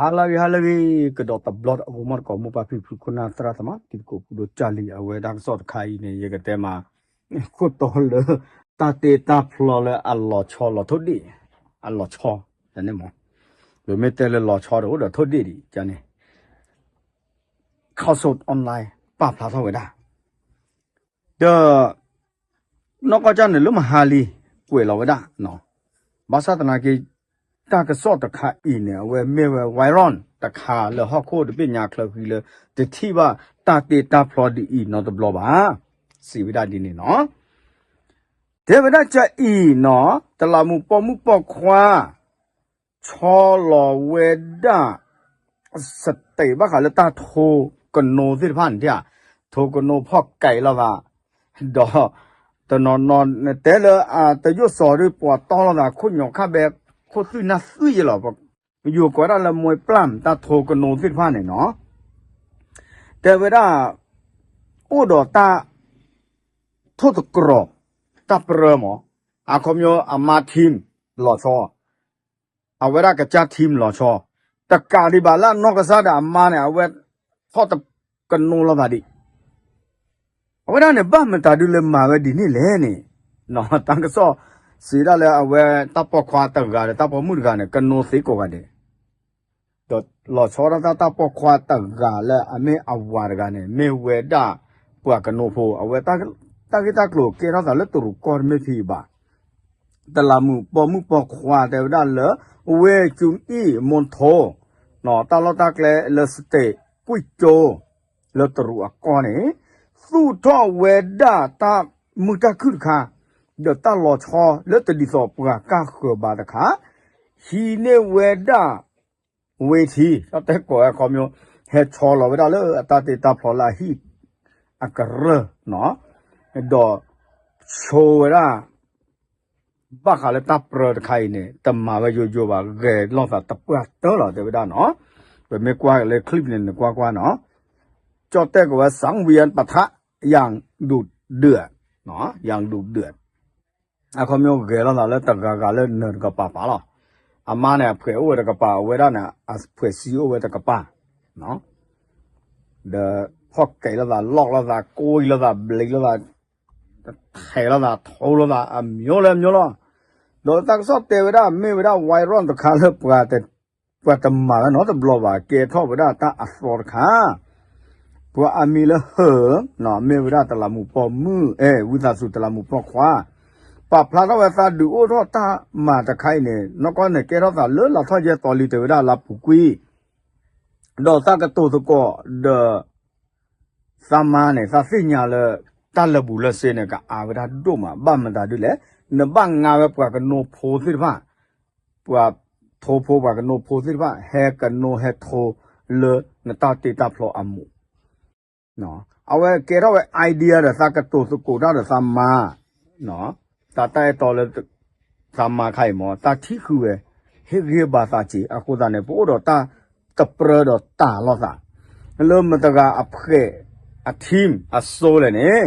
ဟါလၢအဂ့ၤ ဟါလၢအဂ့ၤ ကဒီးတဘျီ အဂီၢ်မီၢ်တကိး မိၢ်ပၢ်ဖံဖု ခိၣ်နၢ်သရၣ်သမါ တံၤသကိးဖိဒိၣ်ကၢ်လံၤ အဝဲတၢ်ကစီၣ်တခါအံၤန့ၣ် ယကတဲမး ခိၣ်တီလၢ တၢ်တ့တၢ်ဖျီလၢအလီၤဆီလီၤထိၣ်ဒ့ၣ် အလီၤဆီ န့ၣ်မး ပမ့ၢ်တဲလၢလီၤဆီဒီး အိၣ်ဒီးထိၣ်ဒ့ၣ်ဒံးန့ၣ် Khaosod Online ပာ်ဖျါထီၣ်ဝဲဒၣ် ဒီး နီၢ်ကီၢ်ကၢ်န့ၣ် လၢမဟါလံ ကွဲးလီၤဝဲဒၣ် ဘၣ်ဆၣ်သနာ်က့ တၢ်ကစီၣ်တခါအံၤန့ၣ် အဝဲမ့ၢ်ဝဲ viral တခါလၢဟီၣ်ခိၣ်တဘ့ၣ်ညါချၢဃံလၢ တထံၣ်ဘၣ်တၢ်တ့တၢ်ဖျီဒ်အံၤနီတဘျီဘၣ် စံးဝဲဒၣ်ဒ်န့ၣ်နီၤ တဲဝဲဒၣ်ကအံၤနီၤ တလးမူးပိာ်မုၣ်ပိာ်ခွါ ဆီလီၤဝဲဒၣ် စတဲးဘၣ်ဃးလၢတၢ်ထိကနိသ့ၣ်တဖၣ်န့ၣ်ဧါ ထိကနိဖီၣ်ကဲးလိာ်သး ဒီး တနီၤနီၤတဲလၢ တယိၣ်စီၤဒ်ပှၤတီလိာ်သး ခိၣ်ညီၣ်ခါဘဲ ခိၣ်သွံၣ်နၢ်သွံၣ်ယဲလီၤ ယိၤကိးဝဲဒၣ်လၢ မွဲပျၢ် တၢ်ထိကနိသ့ၣ်တဖၣ်န့ၣ်နီၤ တဲဝဲဒၣ် အိၣ်ဒီးတၢ် ထိၣ်သတြီၤ တၢ်ပြၢမး အခီပညီအမါ team လီၤဆီ အဝဲဒၣ်ကစၢ် team လီၤဆီ တကးဒံးဘၣ်လၢအနီၢ်ကစၢ်ဒီးအမါန့ၣ် အဝဲ ထီၣ်တကနိလိာ်သးဒံး အဝဲဒၣ်န့ၣ် ဘၣ်မတၤဒုးလဲၤမၤဝဲဒ်န့ၣ်လဲၣ်န့ၣ် တၢ်ကစီၣ်စံးဒၣ်လၢအဝဲတၢ်ပိာ်ခွါတဂၤဒီးတၢ်ပိာ်မုၣ်တဂၤန့ၣ် ကနိသ့ကိးဂၤဒဲး ဒီးလီၤဆီဒၣ်တၢ်တၢ်ပိာ်ခွါတဂၤလၢအမ့ၢ်အဝၤတဂၤန့ၣ် မ့ၢ်ဝဲဒၣ်ပှၤကနိဖိ အဝဲတၢ်ဂ့ၢ်တၢ်ကျိၤကဲထီၣ်သးလၢတရူးကီၢ်တမ့ၢ်ထံဘၣ် တလးမူးပိာ်မုၣ်ပိာ်ခွါတဲဝဲဒၣ်လၢ ဝ့ၢ်ကၠူအံၣ်မူထိ တၢ်လီၢ်တၢ်ကျဲလၢ state ကွံၣ်ကၠိ လၢတရူးအကီၢ်န့ၣ် သူၣ်ထီၣ်ဝဲဒၣ်တၢ်မုာ်တၢ်ခုၣ်တခါ ဒီးတၢ်လီၤဆီလၢတဒ်သိးပှၤကါဃၢၤဘၣ်တခါ ဟံးန့ၢ်ဝဲဒၣ် ဝ့ၢ်ထံ တၢ်တဲကိးဝဲခီမီ ဟဲဆီလီၤဝဲဒၣ်လၢအတၢ်တ့တၢ်ဖျီလၢအဟံၣ်အကရၢၢ် ဒီးဆိဝဲဒၣ် ဘၣ်ဃးလၢတၢ်ပြၢတခါအံၤန့ၣ် တမၤဝဲယိယိဘၣ် ဂဲၤလိာ်သးတပှၢ်တၢၢ်လီၤ တဲဝဲဒၣ်နီၤ ပမ့ၢ်ကွၢ်လၢ clip န့ၣ် နကွၢ်ကွၢ်နီၤ ကၠီၣ်တဲၣ်ကဝဲ สังเวียนปะทะ อย่างดุเดือด อย่างดุเดือด အခီပညီဂဲၤလိာ်သးလၢတဂၤဂၤလၢနၢၤတကပၤပၤလီၤ အမါန့ၣ် အဖှဲးအိၣ်ဝဲတကပၤ အဝဲဒၣ်န့ၣ် အဖှဲးစံအိၣ်ဝဲတကပၤ ဒီးဖီၣ်ကဲးလိာ်သး လီၢ်လိာ်သး ကွံလိာ်သး ဘျံးလိာ်သး ထဲးလိာ်သး ထိလိာ်သး အမျိုးလၢအမျိုးလီၤ ဒီးတၢ်ကစီၣ်တဲဝဲဒၣ် မ့ၢ်ဝဲဒၣ် viral တခါလၢ ပှၤတမၤဝဲနီတဘျီဘၣ် ကဲထီၣ်ဝဲဒၣ်တၢ်အသီတခါ ပှၤအမံၤလၢဟၢ မ့ၢ်ဝဲဒၣ်တလးမူးပိာ်မုၣ် အဲ ဝံသးစူၤတလးမူးပိာ်ခွါ ပာ်ဖျါထီၣ်ဝဲသးဒုးအိၣ်ထီၣ်တၢ်မၤတခါအံၤန့ၣ် နီၢ်ကီၢ်န့ၣ် ကဲထီၣ်သးလၢလါထီၣ်ယဲၢ်သီလံတဲဝဲဒၣ်လါပူၤကွံာ် ဒီးသးကတိၤသကိးဒီး သးမါန့ၣ် သးသ့ၣ်ညါလၢ တၢ်လၢာ်ဘူၣ်လၢာ်စ့န့ၣ် ကအါဝဲဒၣ်ဒိၣ်မး ဘၣ်မတၤဒ်လဲၣ် နဘၣ်ငါဝဲပှၤကနိဖိသ့ၣ်တဖၣ် ပှၤထိဖိပှၤကနိဖိသ့ၣ်တဖၣ် ဟဲကနိဟဲထိလၢနတၢ်တ့တၢ်ဖျီအမူး အဝဲကဲထီၣ်ဝဲ idea ဒီးသးကတိၤသကိးတၢ်ဒီးသးမါ တၢ်တၢ်အဲၣ်တီလၢ သးမါခါအံၤမ့ၢ် တၢ်ထံၣ်ဃုာ်ဝဲ ဟ့ၣ်ဂံၢ်ဘါသးစ့ၤ အဃိသတးန့ၣ် ပအိၣ်ဒီးတၢ်တပြၢဒီးတၢ်လိာ်သး လၢမတၤတဂၤအဖှဲး အ team အစိလဲၣ်န့ၣ်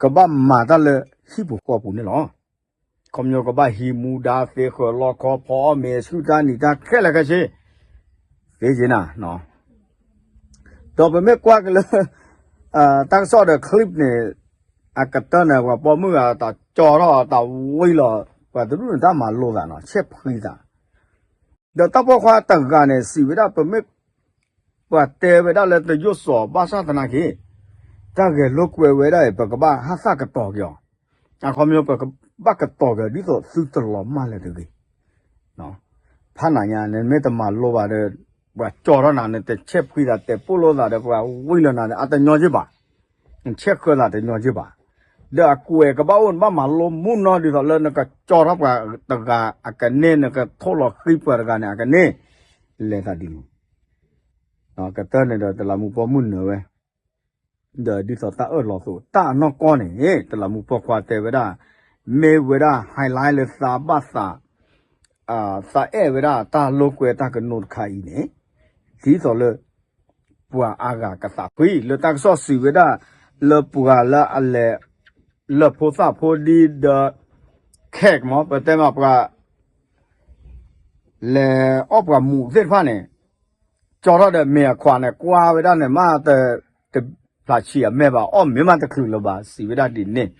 ကဘၣ်မၤတၢ်လၢဟံၣ်ပူၤဃီပူၤန့ၣ်လီၤ. ခီပညီကဘၣ်ဟံးမူဒါသ့ ဃၢၤလီခီ ဖီအီၣ်မ့ၤ ဆူၣ်တၢ်နံၤတၢ်ခဲလၢာ်ခဲဆ့ သ့က့နၤ ဒီးပမ့ၢ်ကွၢ်က့ၤလၢ တၢ်ကစီၣ်ဒီး clip န့ၣ် အကတၢၢ်န့ၣ် ပှၤပိာ်မုၣ်ဂၤတၢ်ကၠီထီၣ်တၢ်ဝံလီၤ ပှၤတဒူၣ်န့ၣ်တၢ်မၤလိသးနီၤ ဆဲးဖှံသး ဒီးတၢ်ပိာ်ခွါတဂၤန့ၣ် စံးဝဲဒၣ်ပမ့ၢ် ပှၤတဲဝဲဒၣ်လၢတယိၣ်စီၤဘၣ်ဆၣ်သနာ်က့ တၢ်ဂဲၤလိာ်ကွဲဝဲဒၣ်အံၤ ပကဘၣ်ဟးသးကတီၤက့ၤအီၤ အခီပညီပကဘၣ်ကတီၤက့ၤ ဒ်သိးသုတလီၤမၢ်လၢၤတဂ့ၤ ဖးနၤညါ နမ့ၢ်တမၤလိဘၣ်ဒီး ပှၤကၠီထီၣ်နၤ နတဆဲးဖှံသး တဲပိၢ်လိာ်သးဒီးပှၤဝံလီၤနၤဒီး အတညီက့ၤဘၣ် နဆဲးဃၢသးတညီက့ၤဘၣ် ဒီးအကွဲးကဘၣ်အိၣ် နဘၣ်မၤလိမူနီၤ ဒ်သိးလၢနကကၠီထီၣ်ပှၤတဂၤအကန့ၢ် နကထိၣ်လီၤဃံပှၤတဂၤန့ၣ် အကန့ၢ် လဲၤသးဒ်န့ၣ် ကတၢၢ်န့ၣ်ဒီး တလးမူးပိာ်မုၣ်နၢၤဝဲ ဒီးဒ်သိးတၢ်အၢၣ်လီၤအသိး တၢ်အနီၢ်ကီၢ်န့ၣ် တလးမူးပိာ်ခွါတဲဝဲဒၣ် မ့ၢ်ဝဲဒၣ် highlight လၢသးဘၣ်သး သးအဲၣ်ဝဲဒၣ်တၢ်လိာ်ကွဲတၢ်ကနိတခါအံၤန့ၣ် ဒ်သိးလၢ ပှၤအါဂၤကသးဖှံ လၢတၢ်ကစီၣ်စံးဝဲဒၣ် လၢပှၤလၢအလဲၤ လၢဖိသၣ်ဖိဒံဒီး ခဲးမး ပတဲမးပှၤ လဲၤအီၣ်ပှၤမူးသ့ၣ်တဖၣ်န့ၣ် ကၠီထီၣ်ဒီးမ့ၢ်အခွးန့ၣ် ကွၢ်ဝဲဒၣ်န့ၣ်မး တဖျးဆံးအမဲာ်ဘၣ် အီၣ်မ့ၢ်မးတချုးလၢၤဘၣ် စံးဝဲဒၣ်ဒ်န့ၣ်,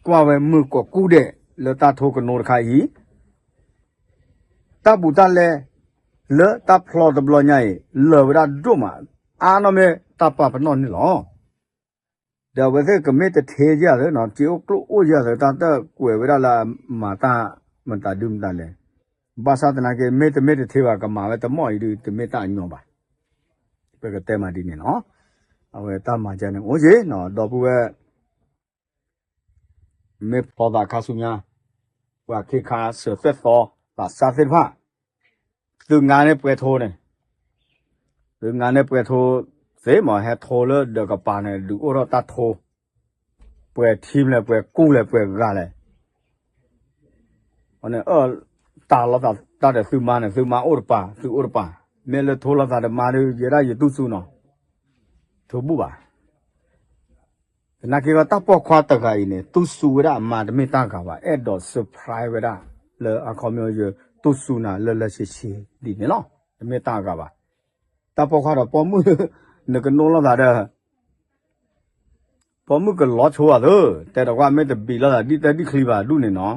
ကွၢ်ဝဲမုၢ်ကိးကူဒဲး လၢတၢ်ထိကနိးတခါအံၤ တၢ်ဘူးတၢ်လဲ လၢတၢ်ဖျီတဘျီညါအံၤ လၢာ်ဝဲဒၣ်ဒိၣ်မး အါနီၢ်မ့ၢ်တၢ်ပာ်ပနီၣ်န့ၣ်လီၤ. ဒီးအဝဲသ့ၣ်ကမ့ၢ်တထ့ယၤသ့နီၤ က့အိၣ်ကျိၣ်အိၣ်ယၤသ့ တၢ်တကွဲးဝဲဒၣ်လၢမၤတၢ်မတၤဒုမတၤလဲၣ်. ဘၣ်ဆၣ်သနာ်က့ မ့တမ့ၢ်တထ့ဘၣ် ကမၤဝဲတမီၢ်အံၤဒုး တမ့ၢ်တၢ်အညီဘၣ်. ပကတဲမးဒ်န့ၣ်လီၤ. အဝဲတၢ်မၤကဲန့ၣ် အိၣ်က့နီၤ ဒီပုၢ်ဝဲၢ် မ့ၢ်ဖျီသးခါဆူညါ ပှၤခ့ခါစၢၤသွဲၣ်သီ သးစၢ်သ့ၣ်တဖၣ် သုငါန့ၢ်ပှဲၤထိန့ၣ်, သုငါန့ၢ်ပှဲၤထိသ့မး ဟဲထိလၢဒီးကပၤန့ၣ် ဒုးအိၣ်ထီၣ်တၢ်ထိ, ပှဲၤထံလဲၣ် ပှဲၤကူလဲၣ် ပှဲၤဂၤလဲၣ် န့ၣ် အၢ တၢ်လီၤသးတၢ်ဒီးသုမါန့ၣ် သုမါအိၣ်တပၤ သုအိၣ်တပၤ, မ့ၢ်လၢထိလီၤသးဒီးမါဒီး ယဲဒၣ်ယတူၢ်စူၤနီၤ, ထိဘူးဘၣ်. သနာ်က့ဒီးတၢ်ပိာ်ခွါတဂၤအံၤန့ၣ် တူၢ်စူၤဝဲဒၣ်အမါတမ့ၢ်တၢ်ဂၤဘၣ် အဲၣ်ဒိး surprise ဝဲဒၣ် လၢအခီပညီယတူၢ်စူၤနၤလၢလၢဆ့ဆ့ဒ်န့ၣ်လီၤ. တမ့ၢ်တၢ်ဂၤဘၣ်. တၢ်ပိာ်ခွါဒီးပိာ်မုၣ် နကနိးလိာ်သးဒီး ပိာ်မုၣ်ကလီၤဆိအသး, တဲဒီးကွၢ်မ့ၢ်တဘံးလိာ်သးဒ်တၢ်ဒ်ချံဘၣ်ဒူၣ်န့ၣ်နီၤ,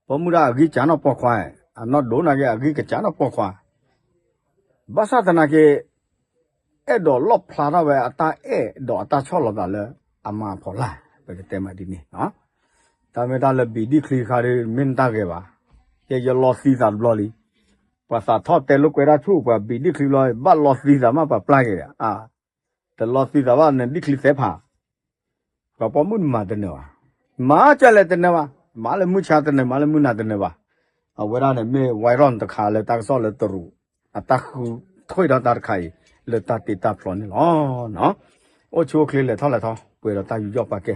ပိာ်မုၣ်ဒၣ်အဂံၢ်စၢ်နီၢ်ပိာ်ခွါ, အနီၢ်ဒိၣ်နာ်က့အဂံၢ်ကစၢ်နီၢ်ပိာ်ခွါ, ဘၣ်ဆၣ်သနာ်က့ အဲၣ်ဒိးလီၣ်ဖျါထီၣ်ဝဲအတၢ်အဲၣ်ဒိးအတၢ်ဆီၣ်လီၤသးလၢအမါအဖီလာ်, ပကတဲမးဒ်န့ၣ်, တၢ်မ့ၢ်တၢ်လၢဘံးဒ်ချံခါဒီး မ့ၢ်နတၢ်ဂဲၤဘၣ်, ယဲယလီၤသံသးတဘျီလံ, ပှၤသးထီၣ်တဲလိာ်ကွဲဒၣ်ဆူၣ် ပှၤဘံးဒ်ချံဘျီ ဘၣ်လီၤသံသးမးပှၤပျၢ်က့ၤဒီး တလီၤသံသးဘၣ်နဒ်ချံသဲဖး, ပှၤပိာ်မုၣ်မၤတနၢၤဘၣ်, မၤကလဲၣ်တနၢၤဘၣ်, မၤလၢမုၢ်ဆါတနၢၤ မၤလၢမုၢ်နၤတနၢၤဘၣ်, အဝဲဒၣ်န့ၣ်မ့ၢ် viral တခါလၢတၢ်ကစီၣ်လၢတရူး, အတၢ်ဃုထွဲဒီးတၢ်တခါအံၤ လၢတၢ်တ့တၢ်ဖျီန့ၣ်လီၤ. အိၣ်ဆူၣ်အိၣ်ချ့လဲၤထီၣ်လဲၤထီ ပှဲၤဒီးတၢ်ယူးယီၣ်ပာ်ကဲ